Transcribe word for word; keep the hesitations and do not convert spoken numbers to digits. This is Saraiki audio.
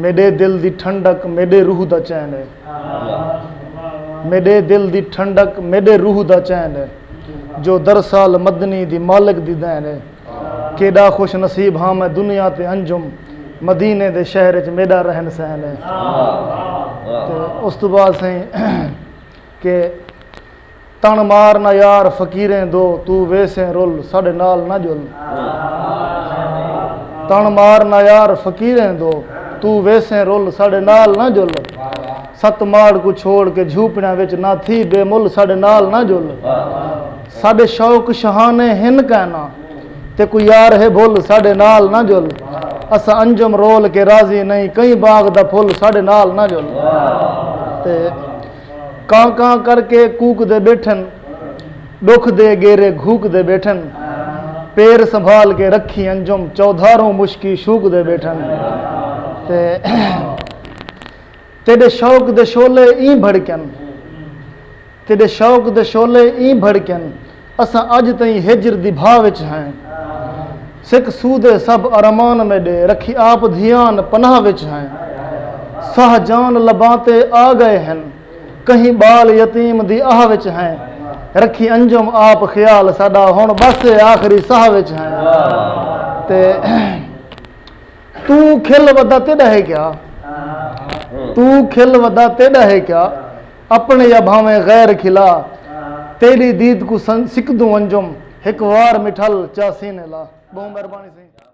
میݙے دل دی ٹھنڈک میݙے روح دا چین ہے۔ میݙے دل دی ٹھنڈک میݙے روح دا چین ہے۔ جو در سال مدنی دی مالک دی دین ہے۔ کیݙا خوش نصیب ہاں میں دنیا تے انجم، مدینے دے شہر اچ میݙا رہن سہن ہے۔ تے اس توں بعد سائیں کہ تݨ مار نہ یار فقیریں دو، توں ویسیں رل ساݙے نال نہ جل۔ تݨ مار نہ یار فقیریں دو، توں ویسیں رل ساݙے نال نہ جل۔ ست ماڑ کوں چھوڑ کے جھوپڑیاں وچ نہ تھی بے مل ساݙے نال نہ جل۔ ساݙے شوق شہانے ہن کائنا، تے کوئی یار ہے بھل ساݙے نال نہ جل۔ اساں انجم رول کے راضی نہیں، کہیں باغ دا پھل ساݙے نال نہ جل۔ تے کاں کاں کر کے کوک دے ٻیٹھن، ݙکھ دے ڳیرے گھوک دے ٻیٹھن۔ پیر سنبھال کے رکھی انجم، چودھاروں مشکی شوک دے ٻیٹھن۔ تے تیݙے شوق دے شعلے ایں بھڑکن، تیݙے شوق دے شعلے ایں بھڑکن۔ اساں اڄ تئیں ہجر دی بھاہ وچ ہیں۔ سک سودے سب ارمان میݙے، رکھی آپ دھیان پناہ وچ ہیں۔ ساہ جان لباں تے آ ڳئے ہن، کہیں ٻال یتیم دی آہ وچ ہیں۔ رکھی انجم آپ خیال ساݙا، ہݨ بس اے آخری ساہ وچ ہیں۔ تے توں کھل ودا تیݙا ہے کیا؟ توں کھل ودا تیݙا ہے کیا؟ اپݨے یا بھاویں غیر کھلا، تیݙی دید کوں سن-، سکدوں انجم، ہک وار مٹھل چا سینے لا۔ ٻہوں مہربانی سئیں۔